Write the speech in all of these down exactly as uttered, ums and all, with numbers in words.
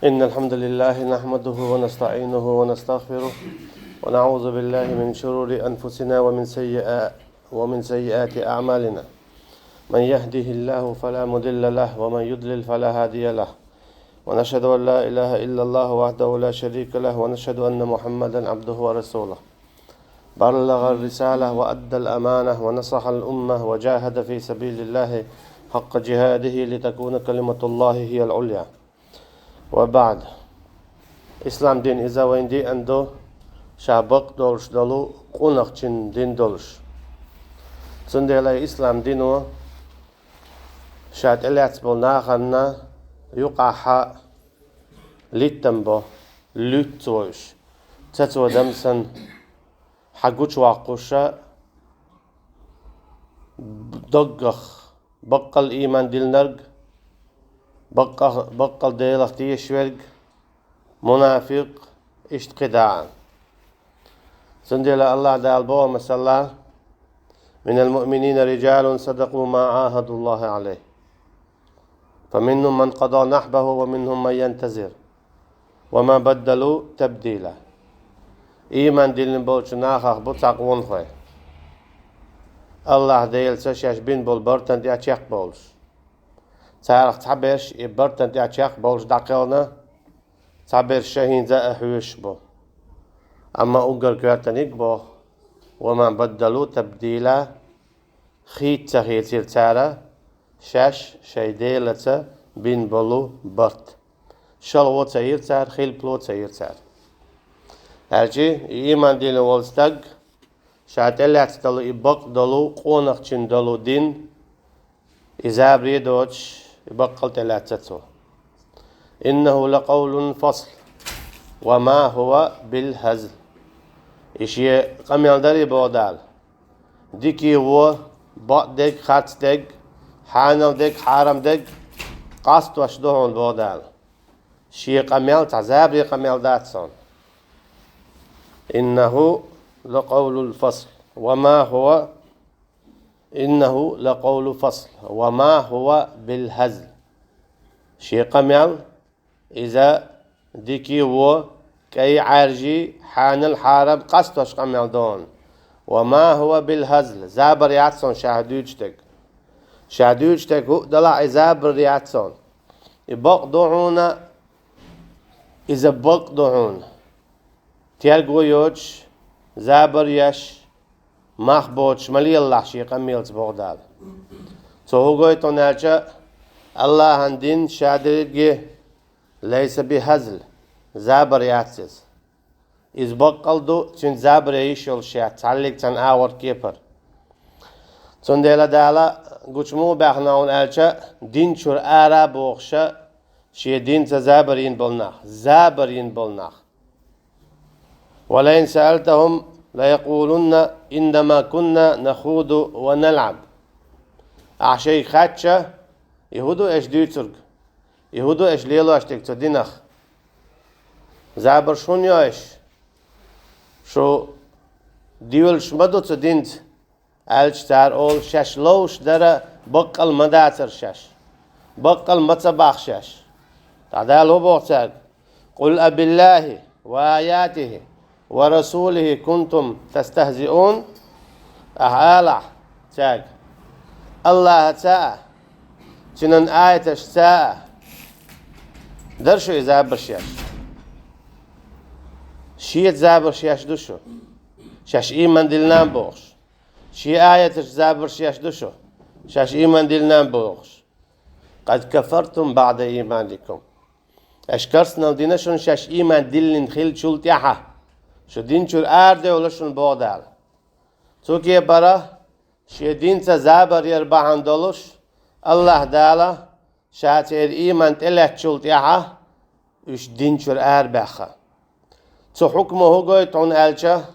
إن الحمد لله نحمده ونستعينه ونستغفره، ونعوذ بالله من شرور أنفسنا ومن سيئات، ومن سيئات أعمالنا. من يهده الله فلا مضل له، ومن يضلل فلا هادي له. ونشهد أن لا إله إلا الله وحده لا شريك له، ونشهد أن محمدا عبده ورسوله. بلغ الرسالة وأدى الأمانة ونصح الأمة وجاهد في سبيل الله حق جهاده لتكون كلمة الله هي العليا. وبعد. Ислам дин иза вайн диъан ду, ша бакъ долуш долу къонахчун дин долуш. Цундела ислам дино ша тӀелаьцна болу нахана юкъахь литтам бо, луьтту цо уьш. Цацо дам санна, хьан гучуваккхуша доггах баккъал ийман диллинарг, баккъал, баккъал Делах тешаш верг, мунафикъ, иштта кхидӀа а. Цундела Аллах Дала боху масала: «من المؤمنين رجال صدقوا ما عاهدوا الله عليه. فمنهم من قضى نحبه ومنهم من ينتظر. وما بدلوا تبديلا». Ийман диллина болчу нахах бу цхьа къонахой, Аллах Делаца шаьш бина болу бартан тӀехь чекхбовлуш. Царах цхьаберш и бартан тӀехь чекхбовлуш дӀакхелхина, цхьаберш шайна хӀинца а хьоьжуш бу. Амма уггар коьртаниг боху: «وما بدلوا تبديلا». Хийца ца хийцира цара шаьш шайн Делаца бина болу барт. ШалгӀо ца йира цара, хилпало ца йира цара. Аьлча, и ийман диллина волу стаг, ша тӀелаьцна долу и бакъ долу, къонахчун долу дин, и забаре а доцуш, и баккъал тӀелаьцна цо. «إنه لقول فصل وما هو بالهزل». И шен къамел дарий боху Дала. Дикий вон, бакъдерг, харцдерг, хьанал дерг, хьарам дерг къастош ду хьуна боху Дала. Шен къамел цхьа забаре къамел дац хьуна. «إنه لقول الفصل وما هو، إنه لقول فصل وما هو بالهزل». Шен къамел иза дикий вон, кӀай Ӏаьржий, хьанал хьарам къастош къамел ду хьуна. «وما هو بالهزل», забар яц хьуна ша дуьйцуш дерг. Ша дуьйцуш дерг хӀуъа далахь а, и забар яц хьуна. И бакъ ду хьуна, иза бакъ ду хьуна. Терго йоцуш, забар еш, мах боцуш ма лелалахь шен къамелца боху Дала. Цо хӀун гойту хьуна аьлча, Аллахьан дин ша дерриге «ليس بهزل», забар яц иза. Иза баккъал ду, цуьнца забар ян йиш йолуш яц, цхьаллиг цхьана агӀор кепара. Цундела Дала гучу муха баьхна хьуна аьлча, дин чуьра ара а бохуша, шен динца забар йина болу нах, забар йина болу нах. «ولئن سألتهم ليقولن إنما كنا نخوض ونلعب». Ахьа шайга хаьттича, и хӀун ду аша дуьйцург? И хӀун ду аша лелош дерг цу динах? Забарш хӀунда йо аша? Шу доьлуш ма ду цу динца, аьлча, цара олу, шаьш ловш дара, баккъал ма дацара шаьш, баккъал ма ца бахара шаьш. ТӀаккха Дала хӀун боху цаьрга? «قل أبالله وآياته ورسوله كنتم تستهزئون». Ахьа алахь цаьрга: Аллахьаца а, Цуьнан аяташца а дара шу и забарш еш? Шеца забарш еш ду шу, шаьш ийман диллина бохуш. Шен аяташца забарш еш ду шу, шаьш ийман диллина бохуш. «قد كفرتم بعد إيمانكم». Аша керстанал дина шуна шаьш ийман диллина хиллачул тӀаьхьа. Шу дин чуьра арадевлла шуна боху Дала. Цу кепара шен динца забар яр бахьана долуш, Аллахь Дала ша церан ийман тӀелаьцначул тӀаьхьа уьш дин чуьра арабаьхна. Цу хьукмо хӀун гойту хьуна аьлча,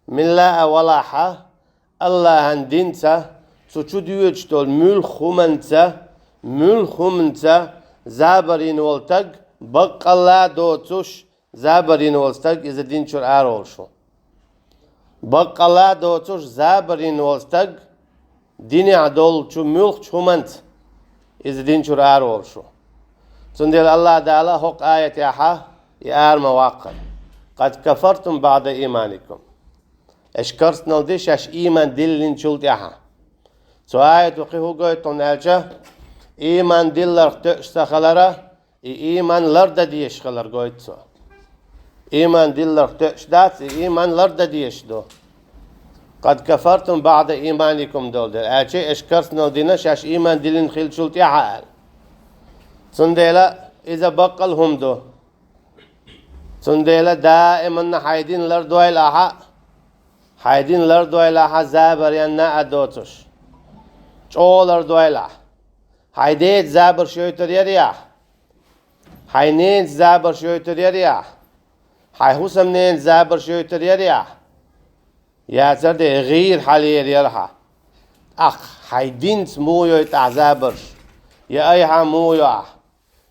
милла а валахьа, Аллахьан динца, цу чу доьдуш долу муьлхха хӀуманца, муьлхха хӀуманца забар йина волу стаг, баккъалла а доцуш, забар йина волу стаг иза дин чуьра араволуш ву. Баккъалла а доцуш, забар йина волу стаг динехь долчу муьлххачу хӀуманца иза дин чуьра араволуш ву. Цундела Аллах Дала хӀокху аятехьа и ара ма ваккхара: «Къад кафартум баъда ийманикум». Аша керстанал ди шаьш ийман диллинчул тӀаьхьа. Цу аято кхин хӀун гойту аьлча, ийман дилларх тоьуш ца хилара, и ийман лардан дезаш хилар гойту цо. Ийман дилларх тоьуш дац, и ийман лардан дезаш ду. «Къад кафартум баъда ийманикум» долу дела, аьлча аша керстанал дина шаьш ийман диллина хиллачул тӀаьхьа аьлла. Цундела иза баккъал хӀума ду. Цундела даиманна хьайн дин лардойла ахьа, хьайн дин лардойла ахьа, забар янна а доцуш. ЧӀогӀа лардойла ахьа. Хьайн деца забарш йойтур яра ахьа? Хьайн ненаца забарш йойтур яра ахьа? Хьайн хӀусамненаца забарш йойтур яра ахьа? Яцара де, гӀийра хьалера яра хьан. ТӀаккха хьайн динца муха йойту ахьа забарш? Я айхьа муха йо ахьа?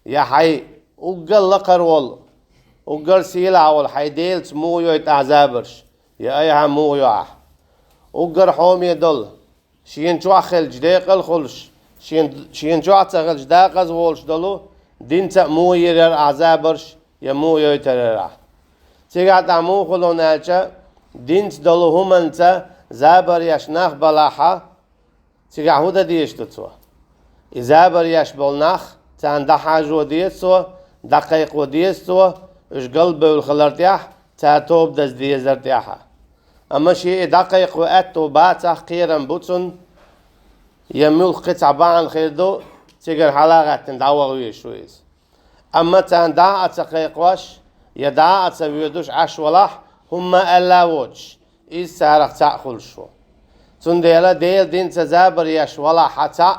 Я хьайн уггар лакхара волу, уггар сийлахь волу хьайн Делаца муха йойту ахьа забарш? Я айхьа муха йо ахьа? Уггар хьоме долу, шена чохь хилча декъал а хуьлуш, шена, шена чохь а ца хилча декъаза волуш долу динца а муха йийр яра ахьа забарш, я муха йойтур яра ахьа? Цигахь тӀехь муха хуьлу аьлча, динца долу хӀуманца забар еш нах балахьа, цигахь хӀун дан дезаш ду цо? И забар еш болу нах, царна дӀахьажо деза цо, дӀакхайкхо деза цо, уьш галбевлла хилар тӀехь, цара тоба даза дезар тӀехьа. Амма шен и дӀакхайкхо аьтто бацахь, кхерам бу цунна, я муьлхха кхин цхьа бахьана хир ду, цигара хьала а гӀаьттина дӀаваха везаш ву иза. Амма царна дӀа а ца кхайкхош, я дӀа а ца воьдуш Ӏаш валахь, хӀумма аьлла а воцуш, иза царах цхьаъ хуьлуш ву. Цундела Делан динца забар еш валахь хьан цхьаъ,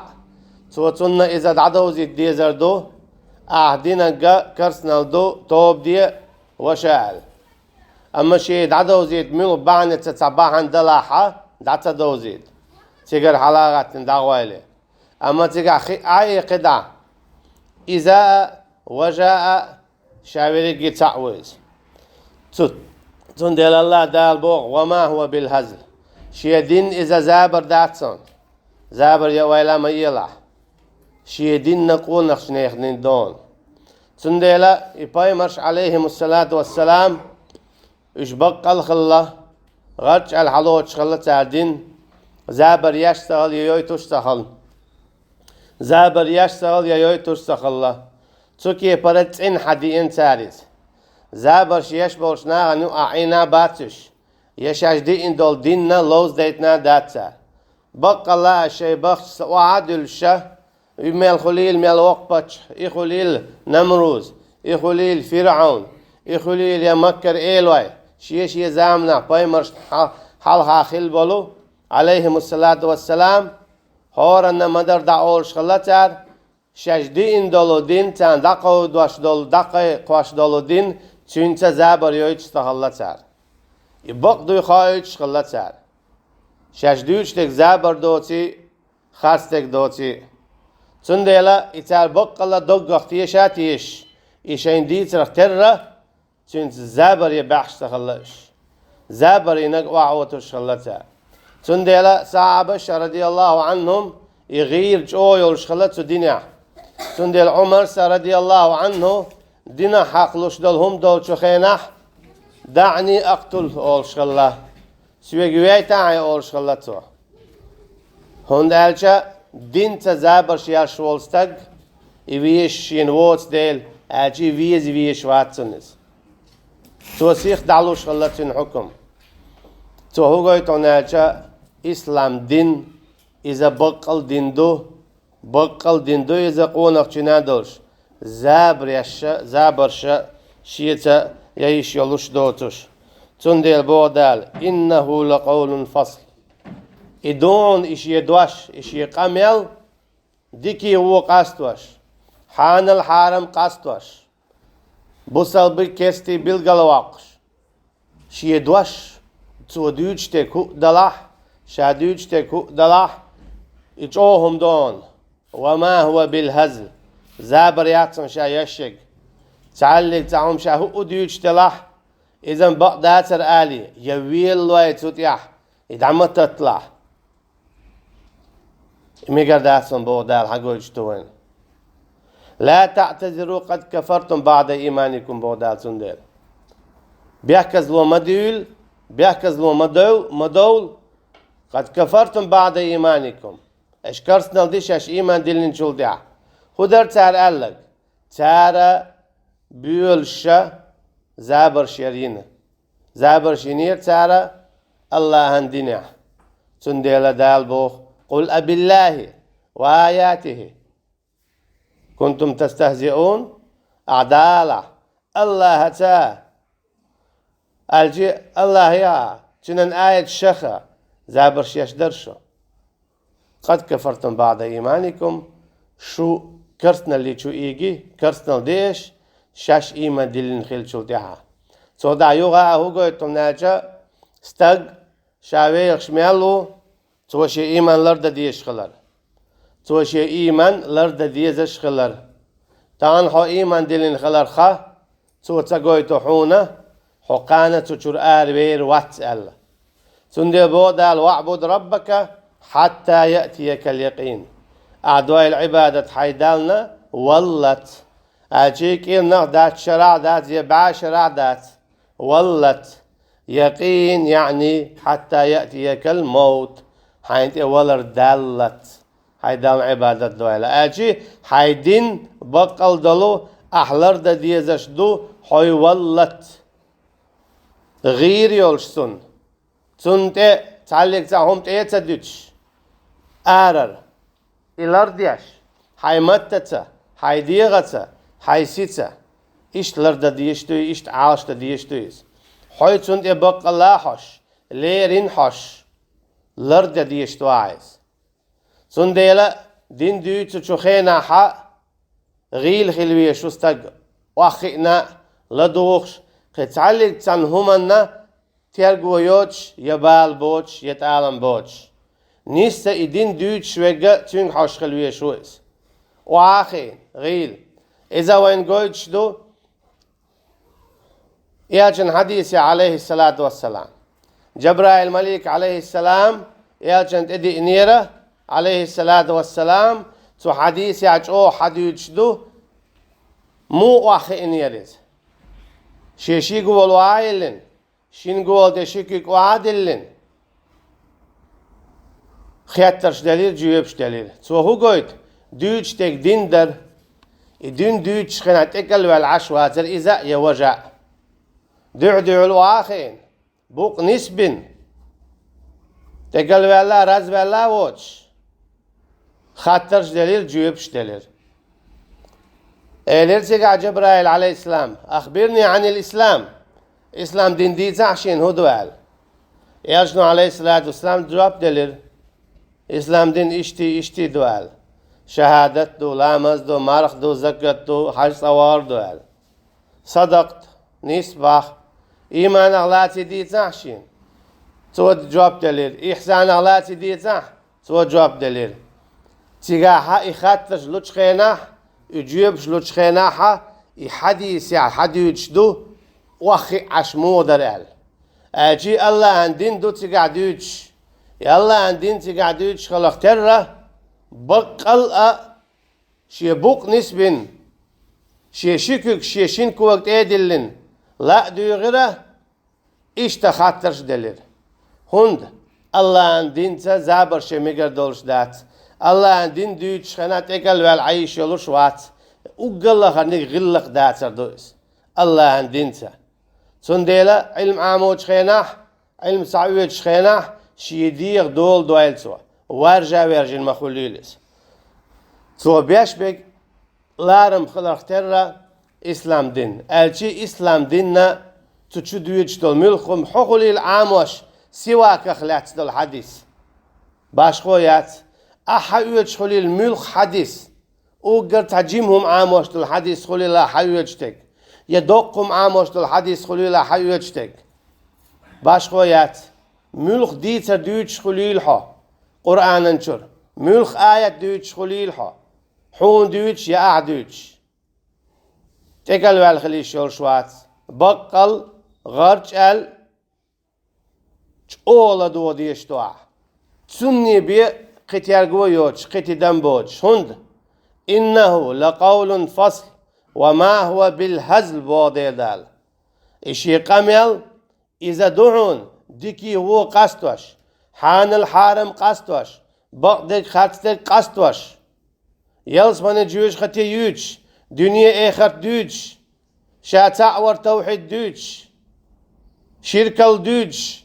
цо цунна иза дӀадовзийта дезар ду, ахьа динарг керстанал ду, тоба де, ваша аьлла. Амма шен дӀадовзийта муьлха бахьанаца цхьа бахьана далахь хьан, дӀа ца довзийта, цигара хьала а гӀаьттина дӀагӀойла. Амма цигахь хи а, и кхидӀа, иза а, важа а, ша верриге цхьаъ ву иза. Цу-, цундела Аллах Дала боху: «Ва ма хӀува бил хӀазл». Шен дин иза забар дац хьуна. Забар ян ойла ма елахь. Шен динна къонахчу нехан дин ду хьуна. Цундела и пайхамарш, Ӏалайхимуссалату вассалам, уьш баккъал а хилла, гӀарчӀ аьлла хьалоцуш хилла цара дин, забар еш ца хилла, я йойтуш ца хилла. Забар еш ца хилла, я йойтуш ца хилла. Цу кепара цӀена хьан диъна цара иза. Забарш еш болчу нахана юкъахь Ӏийна а бац уьш, я шаьш диъна долу динна ловзадайтина а дац цара. Баккъалла а шайн бахча са охьа а дуьллуша, и мел хуьлийла мел воккха паччахь, и хуьлийла Намруз, и хуьлийла ФирӀавн, и хуьлийла я Маккара элой, шен-шен заманахь пайхамаршна хьал-, хьалха хилла болу, Ӏалайхимуссалату вассалам, хӀоранна ма-дарра дӀа олуш хилла цара, шаьш диъна долу дин, царна дӀакховдош долу, дӀакхайкхош долу дин, цуьнца забар йойтуш ца хилла цара. И бакъ дуй хоуьйтуш хилла цара. Шаьш дуьйцуш дерг забар доций, харц дерг доций. Цундела и цара баккъалла доггах теша а тешаш, и шайн дийцарх терра, цуьнца забаре баьхьаш ца хилла уьш. Забаринарг охьаотуш хилла цара. Цундела сахьабаш, радияллаху Ӏанхум, и гӀийра чӀогӀа йолуш хилла цу динехь. Цундела Ӏумарса, радияллаху Ӏанху, динах хьакхалуш долу хӀума долчу хенахь, «ДаӀни акътул», олуш хилла. «Соьга вейта хьайн», олуш хилла цо. ХӀунда аьлча динца забарш еш волу стаг, и везаш шена воцу дела, аьлча и веза везаш вац цунна иза. Цо сиха дӀалуш хилла цуьнан хьукам. Цо хӀун гойту аьлча, ислам дин, иза баккъал дин ду, баккъал дин ду иза къонахчина долуш, забарша, забарша шеца яйиш йолуш доцуш. Цундела боху Дала: «Иннаху лакъавлун фасл». И дуьйна и шен дош, и шен къамел дикий вон къастош, хьанал хьарам къастош, бусалби кестий билгалвоккхуш, шен дош, цо дуьйцуш дерг хӀуъа далахь, ша дуьйцуш дерг хӀуъа далахь, и чӀогӀа хӀума ду хьуна. «Ва ма хӀува бил хӀазл». Забар яц хьуна ша еш ерг. Цхьаьллиг цхьа хӀума ша хӀуъа дуьйцуш делахь, иза-м бакъ дацара алий, я велалой цу тӀехь, и дӀа ма татталахь. И мегар дац хьуна, боху Дала, хьан гойтуш ду вайна. لا تعتذروا قد كفرتم بعد إيمانكم, боху Дала цундела. Бехказло ма дуьйла, бехказло ма дов-, ма довла, قد كفرتم بعد إيمانكم. Аша керстанал ди шаьш ийман диллинчул тӀаьхьа. ХӀун дара цара аьлларг? Цара боьлуш ша забарш яр йина. Забарш йинера цара АллахӀан динехь. Цундела Дала боху: قل أبالله وآياته كنتم تستهزئون. Ахь Далахь, АллахӀаца, аьлча, АллахӀ яха, цуьнан аяташаха забарш еш дара шу. قد كفرتم بعد إيمانكم, шу керстаналли чу ийги, керстанал ди аша, шаьш ийман диллина хиллачул тӀаьхьа. Цо дӀа юха а хӀун гойту хьуна аьлча, стаг ша вехаш мел ву, цо шен ийман лардан дезаш хилар. Цо шен ийман лардан дезаш хилар. Тахана хьо ийман диллина хилар ха, цо ца гойту хьуна, хьо кхана цу чуьра аравер вац аьлла. Цундела боху Дала: واعبد ربك حتى يأتيك اليقين. Ахь дойла Ӏибадат хьайн Дална валлалц. Аьлча кӀирнах дац, шарахь дац, я бӀе шарахь дац. Валлалц. Якъин, яъни, حتى يأتيك الموت. Хьайна тӀе валар даллалц. Хьайн Дална Ӏибадат дойла. Аьлча хьайн дин баккъал долу, ахь лардан дезаш ду, хьо валлалц. ГӀийра йолуш цунна. Цунна тӀе цхьаллиг цхьа хӀума тӀе а ца дуьтуш, арара. И лардеш, хьайн маттаца, хьайн дегӀаца, хьайн сица. Иштта лардан дезаш ду, иштта Ӏалашдан дезаш ду иза. Хьо цунна тӀе баккъалла хьожуш, лерина хьожуш, лардан дезаш ду ахь иза. Цундела дин дуьйцучу хенахь гӀийла хила везаш ву стаг, охьахиъна а, ладугӀуш, кхин цхьаллиг цхьана хӀуманна терго йоцуш, я бала боцуш, я тӀалам боцуш. Нисса и дин дуьйцуш верг а цуьнга хьожуш хила везаш ву иза. Охьа а хиъна, гӀийла. Иза вайна гойтуш ду, Элчан хьадисехь, Ӏалайхиссалату вассалам. Джабраил-малик, Ӏалайхиссалам, Элчан тӀе диънера, Ӏалайхиссалату вассалам, цу хьадисехь чӀогӀа хьадуьйцуш ду, муха охьахиънера иза. Шен шиъ гула охьа а йиллина, шина гула тӀе ши куьг охьа а диллина, хеттарш делира, жоьпаш делира. Цо хӀун гойту? Дуьйцуш дерг дин дара. И дин дуьйцуш хенахь тӀекӀелваьлла Ӏаш вацара иза а, я важа а. Дуьхь-дуьхьал охьа а хиъна, букъ нисбина, тӀекӀелваьлла а, разваьлла а воцуш, хаттарш делира, жоьпаш делира. Элира цигахь Джабраил, Ӏалайхиссалам: «Ахбирни Ӏанил ислам». Ислам дин дийцахьа шена хӀун ду аьлла. Элчано, Ӏалайхиссалату вассалам, жоп делира: «Ислам дин иштта, иштта ду», — аьлла. «Шахадат ду, ламаз ду, марха ду, закат ду, хьаьж цӀа вахар ду», — аьлла. «Садакъат, нийса боху». «Ийманах лаций дийцахьа шена?» Цо жоп делира. «Ихьсанах лаций дийцахьа?» Цо жоп делира. Цигахьа и хаттарш лучу хенахь, и жоьпаш лучу хенахьа, и хьадисехь хьадуьйцуш ду, охьахиъна Ӏаш муха дара аьлла. Аьлча и АллахӀан дин ду цигахь дуьйцуш. И АллахӀан дин цигахь дуьйцуш хиларх терра, баккъал а шен букъ нисбина, шен ши куьг шен шина кога тӀе а диллина, ла а дуьйгӀира, иштта хаттарш делира. ХӀунда? АллахӀан динца забарш ян мегар долуш дац. АллахӀан дин дуьйцуш хенахь тӀекӀелваьлла Ӏан йиш йолуш вац. Уггар лахарниг гӀиллакх дацар ду иза АллахӀан динца. Цундела Ӏилма Ӏамочу хенахь, Ӏилма схьаоьцучу хенахь шен дегӀан дола дойла цо, варжа а ваьржина ма хуьлийла иза. Цо беш берг ларам хиларх терра ислам дин. Аьлча ислам динна цу чу доьдуш долу муьлхха хӀума хьо хуьлийла Ӏамош, сиваках лаьцна долу хьадис. Башхо яц, ахьа хьаоьцуш хуьлийла муьлхха хьадис. Уггар цхьа жима хӀума Ӏамош долу хьадис хуьлийла хьаоьцуш дерг, я доккха хӀума Ӏамош долу хьадис хуьлийла хьаоьцуш дерг. Башхо яц, муьлхха дийцар дуьйцуш хуьлийла хьо Къуръанан чуьра, муьлхха аят дуьйцуш хуьлийла хьо, хьуна дуьйцуш я ахьа дуьйцуш. ТӀекӀелваьлла хила йиш йолуш вац. Баккъал гӀарчӀ аьлла, чӀогӀа ладогӀа дезаш ду ахь. Цунна бен кхин терго а йоцуш, кхин тидам а боцуш. ХӀунда? «Иннаху лакъавлун фасл, ва ма хува бил хазл», боху Дела Дала. И шен къамел, иза ду хьуна дикий вон къастош, хьанал хьарам къастош, бакъдерг харцдерг къастош, ялсамане жоьжахате юьйцуш, дуьне эхарт дуьйцуш, ша цхьаъ вар тавхьид дуьйцуш, ширкал дуьйцуш,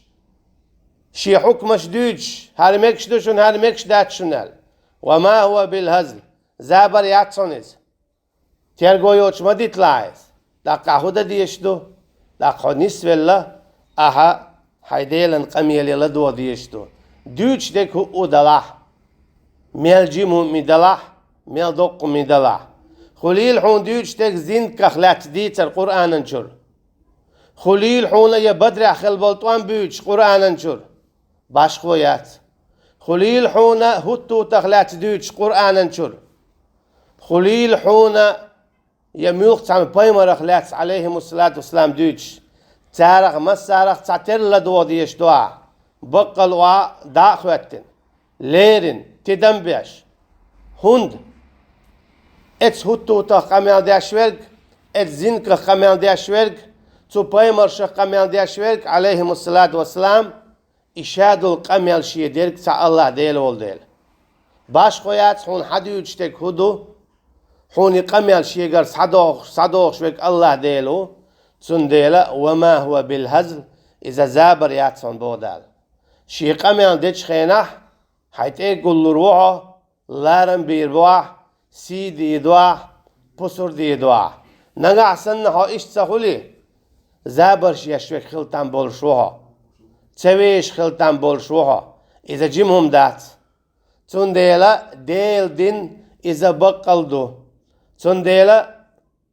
шен хьукмаш дуьйцуш, хӀара мегаш ду шуна, хӀара мегаш дац шуна аьлла. «Ва ма хува бил хазл», забар яц хьуна иза. Терго йоцуш ма диталахь иза. ТӀаккха ахьа хӀун дан дезаш ду? ТӀаккха хьо нисвелла, ахьа хьайн Делан къамеле ладогӀа дезаш ду. Дуьйцуш дерг хӀуъу далахь, мел жима хӀума далахь, мел доккха хӀума далахь. Хуьлийла хьуна дуьйцуш дерг зинках лаьцна дийцар Къуръанан чуьра. Хуьлийла хьуна я Бадрехь хилла болу тӀом буьйцуш Къуръанан чуьра. Башхо яц. Хуьлийла хьуна хӀуттутах лаьцна дуьйцуш Къуръанан чуьра. Хуьлийла хьуна я муьлхха цхьана пайхамарах лаьцна, Ӏалайхимуссалату вассалам, дуьйцуш. Царах массарах цхьатерра ладогӀа дезаш ду ахьа. Баккъал охьа дӀа а хӀоьттина, леррина, тидам беш. ХӀунда? Эцу хӀуттутах къамел деш верг, эцу зинках къамел деш верг, цу пайхамаршах къамел деш верг, Ӏалайхимуссалату вассалам, и ша долу къамел шен дерг цхьа АллахӀ Дела волу дела. Башхо яц хьуна хьан дуьйцуш дерг хӀун ду, хьуна и къамел шегара схьадохуш, схьадохуш верг АллахӀ Дела ву, цундела «ва ма хува бил хазл», иза забар яц хьуна боху Дала. Шен къамел дечу хенахь, хьайн тӀе а гуллур ву хьо, ларам бийр бу ахь, сий дийр ду ахь, пусар дийр ду ахь. Нагахь санна хьо иштта ца хуьлий, забарш еш верг хила там болуш ву хьо. Ца везаш хила там болуш ву хьо. Иза жима хӀума дац. Цундела Делан дин иза баккъал ду. Цундела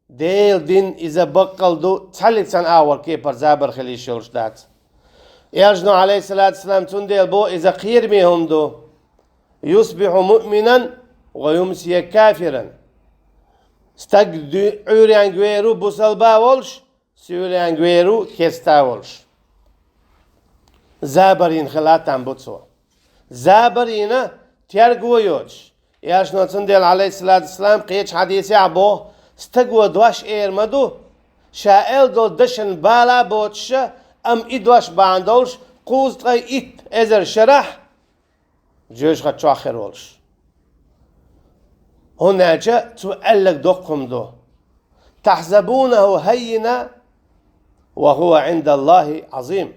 Делан дин иза баккъал ду, цхьаллиг цхьана агӀор кепара забар хила йиш йолуш дац. Элчано, Ӏалайхиссалату вассалам, цундела боху, иза кхераме хӀума ду. «Юсбихьу муъминан ва юмсия кафиран». Стаг ду-, Ӏуьйренга вер ву бусалба волуш, суьйренга вер ву керста волуш. Забар йина хила там бу цо. Забар йина терго йоцуш. Элчано цундела, Ӏалайхиссалату вассалам, кхечу хьадисехь боху, стаго дош эр ма ду, ша аьлла долу дашна бала а боцуша, амма и дош бахьана долуш кхузткъе итт эзар шарахь жоьжахати чохь хир волуш. ХӀунда аьлча цо аьлларг доккха хӀума ду. «Тахьсабунаху хаййинан ва хува Ӏиндаллахи Ӏазим».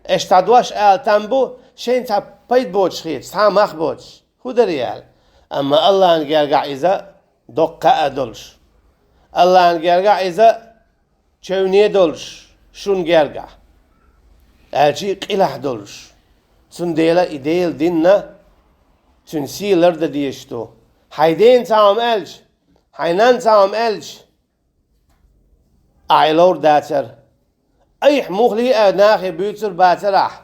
Аша цхьа дош ала там бу, шайна цхьа пайда боцуш хеташ, цхьа а мах боцуш. ХӀун дарий аьлла? Амма АллахӀан гергахь иза доккха а долуш. АллахӀан гергахь иза чевне долуш, шун гергахь, аьлча а къилахь долуш. Цундела и Делан динна цуьнан сий лардан дезаш ду. Хьайн дена цхьа хӀума аьлча, хьайн нанна цхьа хӀума аьлча, ахь и ловр дацара. Айхьа муххале а нахе буьйцур бацара ахь,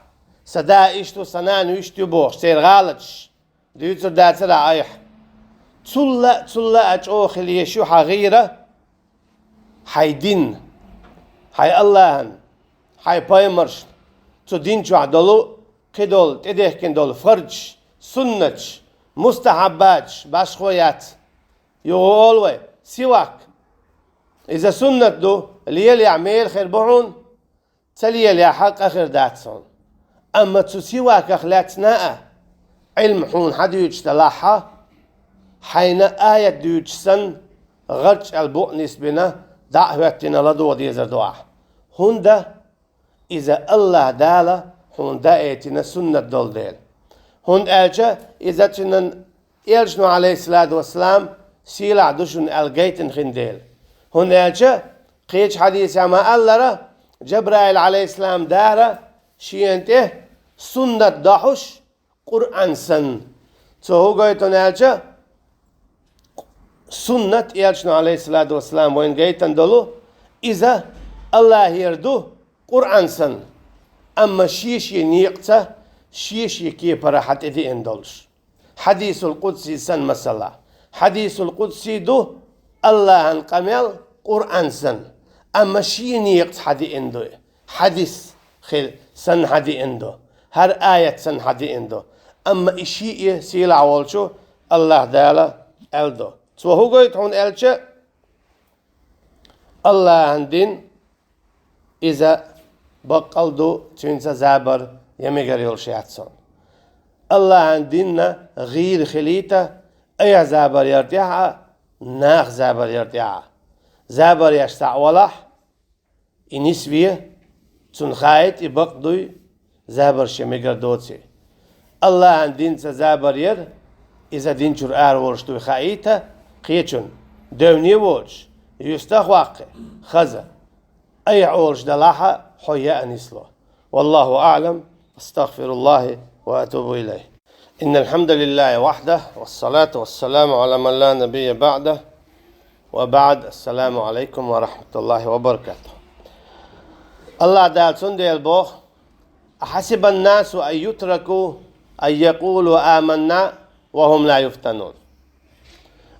сан да иштта ву, сан нана вуьшта ю бохуш, церан гӀалаташ. Дуьйцур дацара ахь айхьа. Цул а, цул а чӀогӀа хила езаш ю хьан гӀийра хьайн динна, хьайн АллахӀана, хьайн пайхамаршна, цу дин чохь долу, кхидолу, тӀедехкина долу фарзаш, суннаташ, мустахьаббаташ, башхо яц. Юха олу вай, сивак. Иза суннат ду, лелехь мел хир бу хьуна, ца лелехь а къа хир дац хьуна. Амма цу сиваках лаьцна а Ӏилма хьуна хьан дуьйцуш далахь а, хьайна аят дуьйцуш санна, гӀарчӀ аьлла букъ нисбина, дӀа а хӀоьттина ладогӀа дезар ду ахь. ХӀунда? Иза АллахӀ Дала хьуна даийтина суннат долу дела. ХӀунда аьлча иза цуьнан Элчано, Ӏалайхиссалату вассалам, сийлахь ду шуна аьлла гайтина хин дела. ХӀунда аьлча кхечу хьадисехь ма-аллара, Жабраил, Ӏалайхиссалам, дара шена тӀе суннат дохьуш, Къуръан санна. Цо хӀун гойту аьлча, суннат Элчано, Ӏалайхиссалату вассалам, вайна гайтина долу, иза АллахӀера ду, Къуръан санна. Амма шен-шен некъаца, шен-шен кепара хьан тӀедеана долуш. Хьадисул къудси санна, масала. Хьадисул къудси ду АллахӀан къамел Къуръан санна, амма шен некъаца хьан деана ду и. Хьадис хила санна хьан деана ду, хӀара аят санна хьан деана ду. Амма и шиъ сийлахь волчу АллахӀ Дала аьлла ду. Цо хӀу гойту хьуна аьлча, Аллахьан дин, иза баккъал ду, цуьнца забар я мегар йолуш яц хьуна. Аллахьан динна гӀийра хилийта, айхьа забар яр тӀехь а, наха забар яр тӀехь а. Забар еш цхьаъ валахь, и нисве, цунна хаийта, и бакъ дуй, забарш я мегар доций. Аллахьан динца забар яр, иза дин чуьра ара волуш дуй хаийта, кхечунна, девне воцуш, юьстах ваккхи, хаза. Айхьа олуш далахьа, хьо яа нисло. والله أعلم، أستغفر الله وأتوب إليه. إن الحمد لله وحده، والصلاة والسلام على من لا نبي بعده، وبعد، السلام عليكم ورحمة الله وبركاته. Аллахь Дала цундела боху: أحسب الناس أن يتركوا أن يقولوا آمنا وهم لا يفتنون.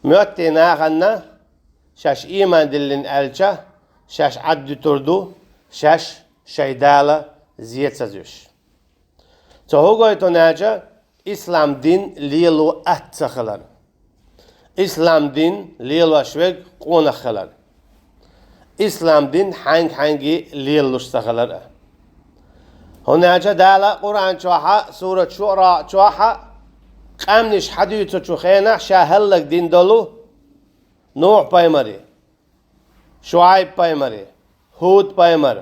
Моьттий нахана шаьш ийман диллина аьлча, шаьш Ӏад дуьтур ду, шаьш шайн Дала зе ца зуьш. Цо хӀу гойту хьуна аьлча, ислам дин лело атта ца хилар. Ислам дин лелош верг къонах хилар. Ислам дин хьаьнга-хьаьнга лелалуш ца хилар а. ХӀунда аьлча Дала Къуръан чохьа, сурат ШуӀара чохьа, къаьмнаш хьадуьйцучу хенахь ша хӀаллакдина долу Нухь-пайхамаре, Шуайб-пайхамаре, ХӀуд-пайхамар,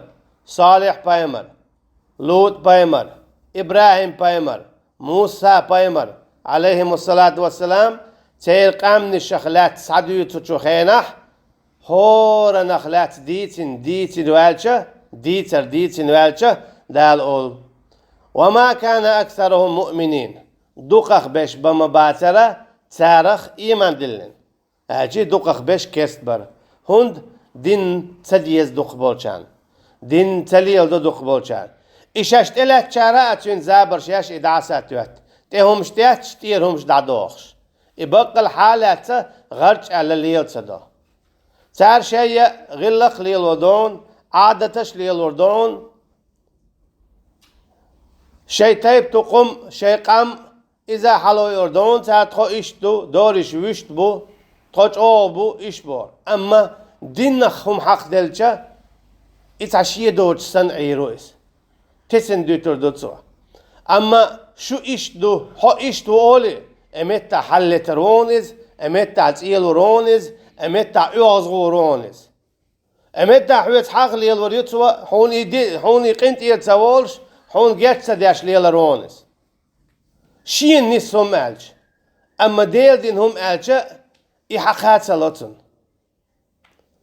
Салихь-пайхамар, ЛутӀ-пайхамар, ИбрахӀим-пайхамар, Муса-пайхамар, Ӏалайхимуссалату вассалам, церан къаьмнашах лаьцна схьадуьйцучу хенахь, хӀоранах лаьцна дийцина, дийцина ваьлча, дийцар дийцина ваьлча, Дала олу: وما كان أكثرهم مؤمنين. Дукхах берш бан ма бацара царах ийман диллина. Аьлча дукхах берш керст бара. ХӀунда дин ца деза дукхахболчарна? Дин ца леладо дукхахболчарна? И шаьш тӀелаьцначара а цуьнан забарш еш и дӀа а сатоьтту. ТӀе хӀумаш тетташ, тӀера хӀумаш дӀадохуш. И баккъал хьалаьцна гӀарч аьлла лела ца до. Цара шайн я гӀиллакх лело дону, Ӏадаташ лелор дону, шайн тайп-тукхум, шайн къам, иза хьалойур дону цара, тхо иштта ду, дориш вуьшта бу, тхо чӀогӀа бу, иштта боху. Амма динах хӀума хьакхаделча, и цхьа шен доцуш санна Ӏийр ву иза. Тесна дуьтур ду цо. Амма шу иштта ду, хьо иштта ву олий, э меттахь хьаллетар ву хьуна иза, э меттахь цӀийлур ву хьуна иза, э меттахь оьгӀазгӀур ву хьуна иза. Э меттахь хьоьца хьагӀ лелор ю цо, хьуна и ди-, хьуна и къинтӀера ца волуш, хьуна геч ца деш лелар ву хьуна иза. Шена нисса хӀума аьлча, амма Делан дина хӀума аьлча, и хьакха ца ло цунна.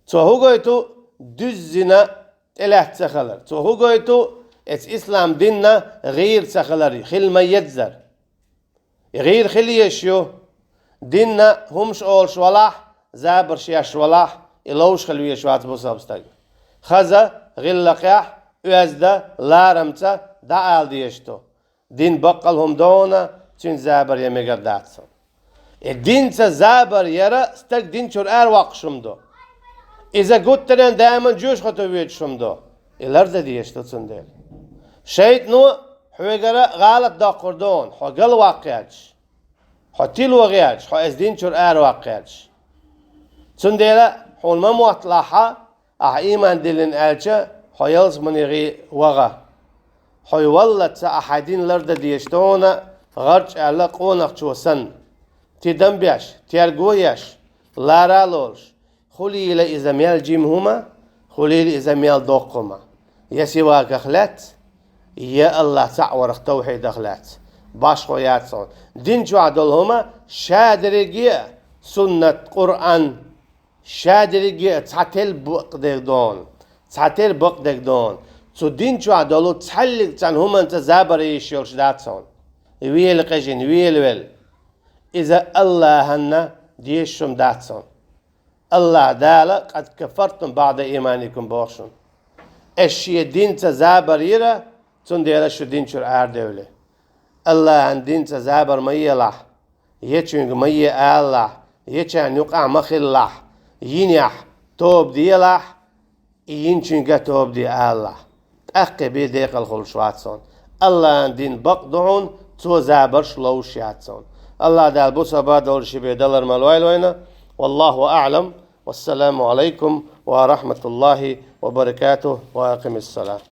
Цо хӀу гойту дуьззина тӀелаьцна ца хилар. Цо хӀу гойту эца ислам динна гӀийра ца хилар, хила ма еззара. И гӀийра хила езаш ю, динна хӀумаш олуш валахь, забарш еш валахь, и ловш хила везаш вац бусалба стаг. Хаза, гӀиллакхехь, оьзда, ларамца дӀаала дезаш ду. Дин баккъал хӀума дона, цуьнца забар ян мегар дац хьуна. И динца забар яра стаг дин чуьра аравоккхуш хӀума ду. Иза гуттаренна даиман жоьжахате воьдуш хӀума ду. И лардан дезаш ду цундела. ШайтӀано хьоьгара гӀалат доккхур ду хьуна, хьо галваккха гӀерташ, хьо тило гӀерташ, хьо эца дин чуьра араваккха гӀерташ. Цундела хьуна ма мотталахьа, ахьа ийман диллина аьлча, хьо ялсаманегӀий вагӀа. Хьо валлалц ахьа дин лардан дезаш ду хьуна, гӀарч аьлла къонахчо санна, тидам беш, терго еш, лара а лолуш, хуьлийла иза мел жима хӀума, хуьлийла иза мел доккха хӀума. Я сиваках лаьцна, я Аллахь цхьаъ варах, тавхьидах лаьцна. Башхо яц хьуна. Дин чохь долу хӀума ша дерриге а, суннат, Къуръан, ша дерриге а цхьа тел бакъдерг ду хьуна, цхьа тел бакъдерг ду хьуна. Цу дин чохь долу цхьаьллиг цхьана хӀуманца забар йиш йолуш дац хьуна. Вела къежина, вела велла. Иза Аллахьанна дезаш хӀума дац хьуна. Аллахь Дала: «Къад кафартум баъда ийманикум», – боху шуна. Аш шен динца забар йира, цундела шу дин чуьра арадевлли. Аллахьан динца забар ма елахь, ечуьнга ма е алалахь, ечарна юкъахь ма хилалахь, йинехь тоба делахь, и йинчуьнга тоба де алалахь. ТӀаккха бен декъала хуьлуш вац хьуна. Аллахьан дин бакъ ду хьуна, цо забарш ловш яц хьуна. Аллахь Дала бусалба долуш ши бен далар ма лойла вайна. والله أعلم. والسلام عليكم ورحمة الله وبركاته، وأقم الصلاة.